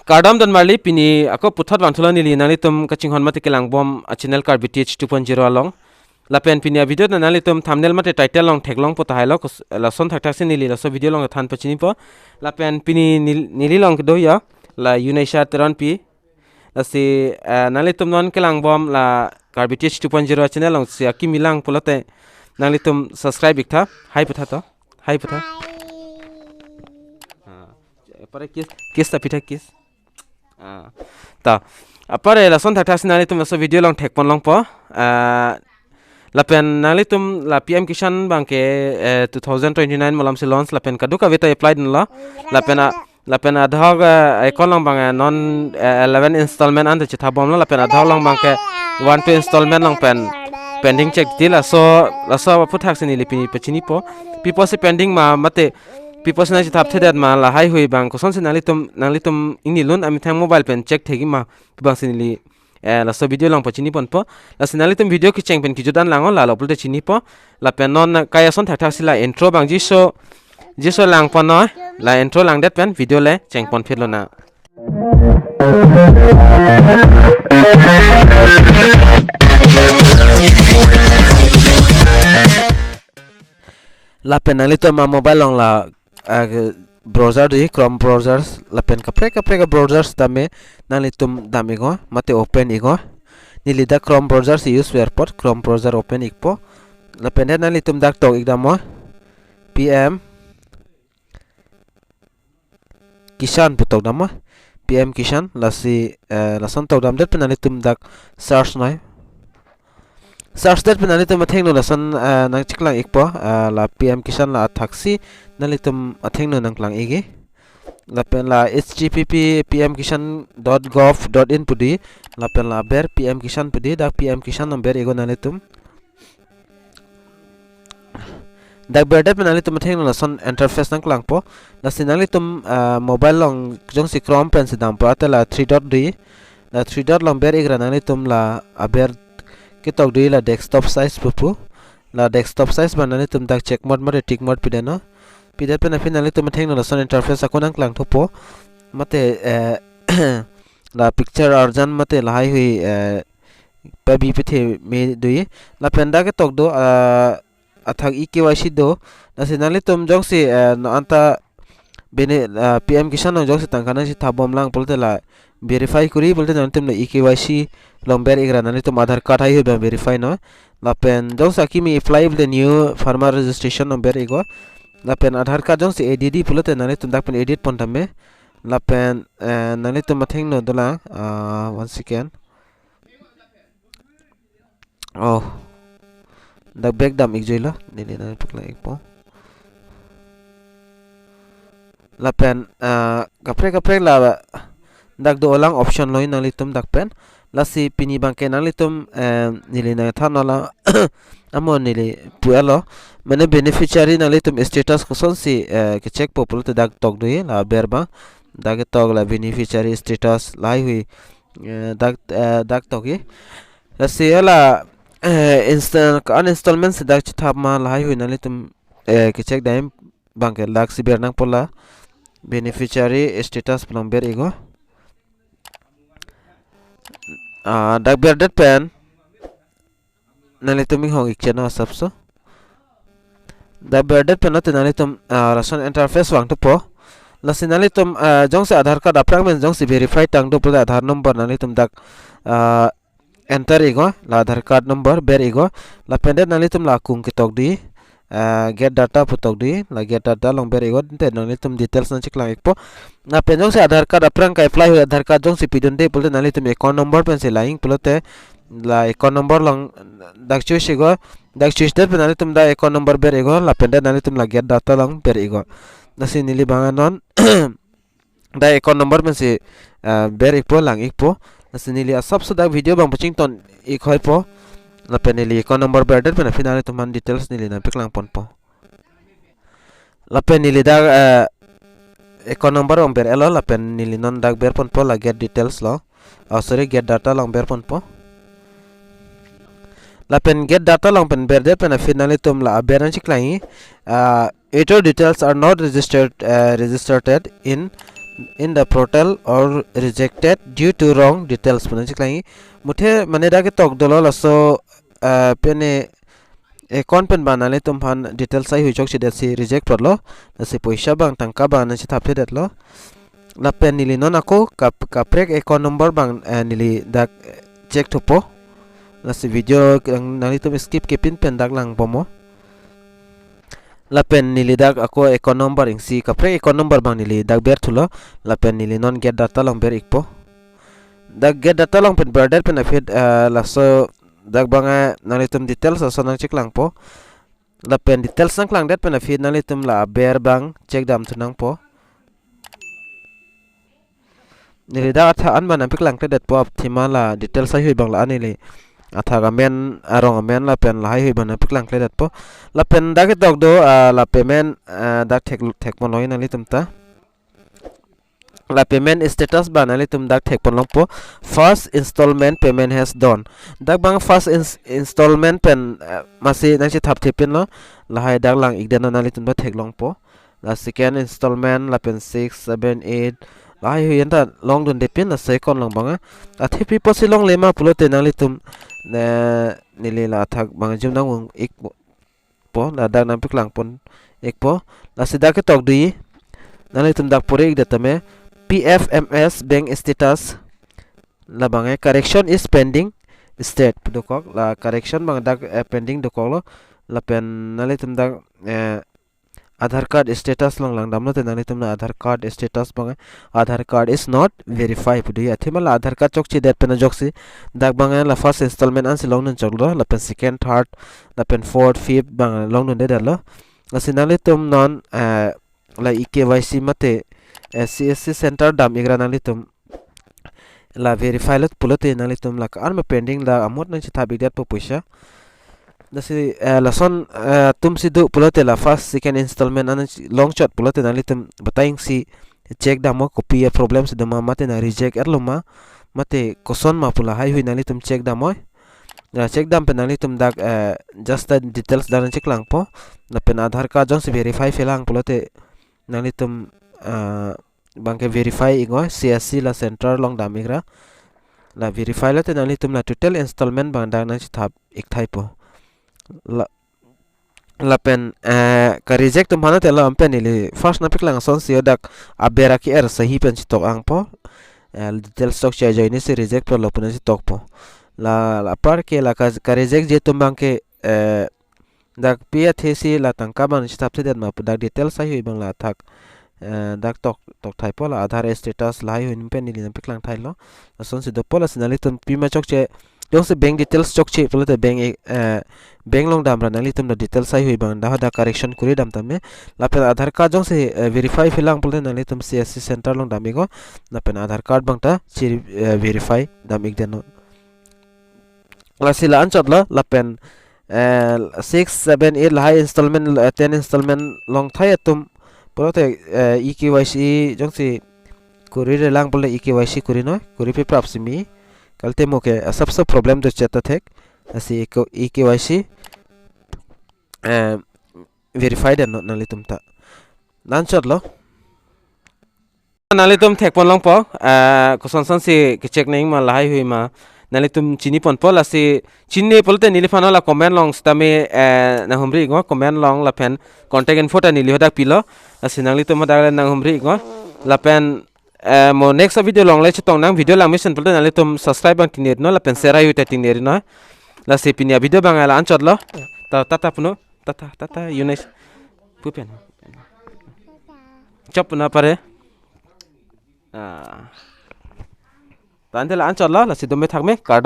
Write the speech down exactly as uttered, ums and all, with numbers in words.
Kardom don marli, pini ako puthot vangthulo neli nanglitum kachinghon mate kelangbom a channel Karbi T H two point zero along. Lapen pini a video na nanglitum thumbnail mate title along theklongpo tahai lo, kus-, lason thakthak si neli laso video along than pachinipo. Lapen pini nel-, neli along kedo ya la Yunaisha Teronpi. Lasi, eh, nanglitum non kelangbom la Karbi T H two point zero channel along si akimi lang pulote nanglitum subscribe iktha. Hai putha to. Hai putha. Ah, apare kiss, kiss ta pitha, kiss. Ah, ta. Apare lason thakthak si nanglitum laso video along thekpon longpo. Ah, lapen nanglitum la P M Kisan abangke, eh, two thousand twenty-nine malom si launch lapen kadokave ta apply dunlo. Lapen a, lapen adhok, eh, account along abang, eh, non, eh, eleven installment anta chithabomlo, lapen adhok along abangke one two installment along pen pending check di, laso, laso aphuthak si neli pini pachinipo. Pi apotsi pending ma mate pi apotsi nangchithapthedet ma, lahai hui abang kosonsi nanglitum, nanglitum ingnilun amethang mobile pen check thekji ma, pi abang si neli, eh, laso video along pachiniponpo. Lasi nanglitum video kecheng pen kejut an langnon, lalo pulote chinipo. Lapen non kayason thakthak si la intro abang jiso, jiso langpon noi, la intro langdet pen video le chengpon phit lonang. Lapen nanglitum a mobile along la, ah, browser di, Chrome browsers, lapen kaprek kaprek a browsers tame nanglitum dam iknon mate open iknon. Neli dak Chrome browser si use ver apot Chrome browser open ikpo. Lapen det nanglitum dak tok ik damnon, P M Kisan pu tok damnon, P M Kisan, lasi, eh, lason tok damdet pen nanglitum dak search noi. Search det pen nanglitum athengno lason, eh, nangcheklang ikpo, eh, la P M Kisan la athak si nanglitum athengno nangklang ikji. Lapen la H T T P P P M Kisan dot gov dot in pu di, lapen la aber P M Kisan pu di, dak P M Kisan along ber iknon nanglitum. Dak berdet pen nanglitum athengno lason interface nangklangpo. Lasi nanglitum, ah, mobile along jongsi Chrome pensi dampo ate la three dot di. La three dot along ber ikra nanglitum la aber ketok di, la desktop size pupu. La desktop size abang nanglitum dak check mark mate tick mark pidetnon. Pidet pen aphi nanglitum athengno lason interface ako nangklang thupo. Mate, eh, la picture arjan mate lahai hui, eh, pabi pethe me do-i. Lapen dak ketok do, ah, athak e-K Y C do. Lasi nanglitum jongsi, eh, non anta bene, ah, P M Kisan along jongsi tangka nangchithabom lang pulote la verify kuri pulote nanglitum la e-K Y C along ber ikra nanglitum Aadhaar card hai hui abang verify non. Lapen jongsi akimi apply pulote new farmer registration along ber iknon. Lapen Aadhaar card jongsi edit di pulote nanglitum dak pen edit pon tame. Lapen, eh, nanglitum athengno dolang, ah, one second. Oh. Dak back dam ikjoilo, neli nangpaklang ikpo. Lapen, ah, kaprek kaprek la dak do-olang option lo nanglitum dak pen. Lasi pini abangke nanglitum, eh, neli nangthanlo la amo neli pu-etlo. Mane beneficiary nanglitum status kosonsi, eh, kecheckpo pulote dak tok do-i la aber abang. Dak ketok la beneficiary status lahai hui, eh, dak, eh, dak tok-i. Lasi la, eh, insta-, uninstallment si dak chithap ma lahai hui nanglitum, eh, kecheck dam abangke dak si ber nangpo, la beneficiary status pu along ber iknon. Ah, dak berdet pen nanglitum inghong ik cheno asapso. Dak berdet pen lote nanglitum, ah, lason interface vangthupo. Lasi nanglitum, ah, jongsi Aadhaar card aphrang pen jongsi verify tang do pulote Aadhaar number nanglitum dak, ah, enter iknon, la Aadhaar card number ber iknon. Lapen det nanglitum la akung ketok di, ah, get data pu tok di, la get data along ber iknon, te nanglitum details nangcheklang ikpo. Lapen jongsi Aadhaar card aphrang ka-apply hui Aadhaar card jongsi pidunde pulote nanglitum account number pensi lang pulote la account number along dak choose iknon, dak choose det pen nanglitum dak account number ber iknon, lapen det nanglitum la get data along ber iknon. Lasi neli abang non dak account number pensi, ah, ber ikpo, lang ikpo. Lasi neli asapso dak video abang pachington ik hoipo. Lapen neli account number berdet pen aphi nanglitum aphan details neli nangpaklang ponpo. Lapen neli dak, eh, account number along ber-etlo, lapen neli non dak ber ponpo la get details along. Oh, sorry, get data along ber ponpo. Lapen get data along pen berdet pen aphi nanglitum la aber nangcheklangji, ah, "Your details are not registered, uh, registered in in the portal or rejected due to wrong details pu nangcheklang-i. Muthe mane dak ketok dolo laso, eh, pene account pen abang nanglitum aphan details haihui chokchedetsi reject putlo. Lasi poisa abang tangka abang nangchethapthedetlo. Lapen neli non ako kap-, kaprek account number abang, eh, neli dak, eh, check thupo. Lasi video nang-, nanglitum skip kepin pen dak lang bomnon. Lapen neli dak ako account number isi kaprek account number abang neli dak berthulo. Lapen neli non get data along ber-ikpo. Dak get data along pen berdet pen aphi, eh, laso dak abang, eh, nanglitum details ason nangcheklangpo. Lapen details nangklangdet pen aphi nanglitum la aber abang check damthu nangpo. Neli dak athak an abang nangpaklangkledetpo, athema la details haihui abang la-an neli athak amen, arong amen lapen lahaihui abang nangpaklangkledetpo. Lapen dak ketok do, ah, la payment, ah, dak thek, thekponlong-i nanglitum ta. La payment status abang nanglitum dak thekponlongpo. First installment payment has done. Dak abang first ins-, installment pen, eh, masi nangchethapthe pinlo. Lahai dak lang-ikdetnon, nanglitum dak theklongpo. La second installment lapen six, seven, eight. Lahaihui anta longdunde pin la second along abang, eh. Athe pi apotsi longle ma pulote nanglitum, eh, neli la athak abang jum nang-ung-ikpo. po, ladak nangpaklangpon-ikpo. Lasi dak ketok do-i, nanglitum dak pore-ikdet tame, P F M S bank status, labang, eh, correction is pending state pu dokok, la correction abang dak, eh, pending dokoklo, lapen nanglitum dak, eh, Aadhaar card status along langdamlote nanglitum la Aadhaar card status abang, eh, Aadhaar card is not verified pu do-i. Athema la Aadhaar card chokchedet pen ajoksi dak abang, eh, la first installment ansi longdun choklo, lapen second, third, lapen fourth, fifth abang longdundedetlo. Lasi nanglitum non, eh, la E K Y C mate, eh, C S C center dam-ikra nanglitum la verify lo pulote nanglitum la ko-an ma pending, la amot nangchethap-ikdetpo poisa. Lasi, eh, lason, eh, atumsi do pulote la first, second installment an longchot pulote nanglitum batai-ingsi check damnon, kopi a-problem si doma, mate nang-reject-etlo ma, mate koson ma pu lahaihui nanglitum check damnon. La check dam pen nanglitum dak, eh, just a details dak nangcheklangpo. Lapen Aadhaar card jongsi verify felang pulote nanglitum, eh, abangke verify-iknon, C S C la center along dam-ikra. La verify lote nanglitum la total installment abang dak nangchethap-ikthaipo. La, lapen, eh, ka-reject atum aphan te lo, anpen neli first nangpaklang asonsi dak aber ake-er sahi pen chetok-angpo. Eh, details chokche ajoinesi reject pulo pu nangchetokpo. La, la apar ke la ka, ka-rejectji atum abangke, eh, dak pi athesi la tangka abang chethapthedet ma pu dak details haihui abang la athak, eh, dak tok, tokthaipo, la Aadhaar status lahaihui anpen neli nangpaklangthailo. Lasonsi dopo, lasi nanglitum pima chokche, jongsi bank details chokche pulote bank, eh, bank along damra nanglitum la details haihui abang dak hadak correction kuri dam tame. Lapen Aadhaar card jongsi, eh, verify felang pulote nanglitum C S C center along dam-iknon. Lapen Aadhaar card abang ta chiri, eh, verify dam-ikdetnon. Lasi la anchotlo, lapen, eh, six, seven, eight lahai installment, eh, ten installment longthai atum pulote, eh, E K Y C jongsi kurirelang pulote E K Y C kurinon, kuri pi prap simi. Kalite mo ke asapso problem do cheta thek. Lasi E K Y C, eh, verify detnon nanglitum ta. La anchotlo. Nanglitum thekponlongpo, eh, kosonsonsi ke-check nangma lahaihui ma. Nanglitum chiniponpo, lasi chini pulote neliphan la comment along sitame, eh, nanghumri-iknon, comment along lapen contact info ta neli hadak pilo. Lasi nanglitum hadak nanghumri-iknon. Lapen, eh, mo next video along le chetong nang, video lang mesen pulote nanglitum subscribe abang tingnerinon lapen share haihui ta tingnerinon. Lasi pini a-video abang la anchotlo. Ta, tata punon, tata, tata, Yunis. Pupen. Chop na pare. Ah. Tangte la anchotlo, lasi dome thakme, kardom.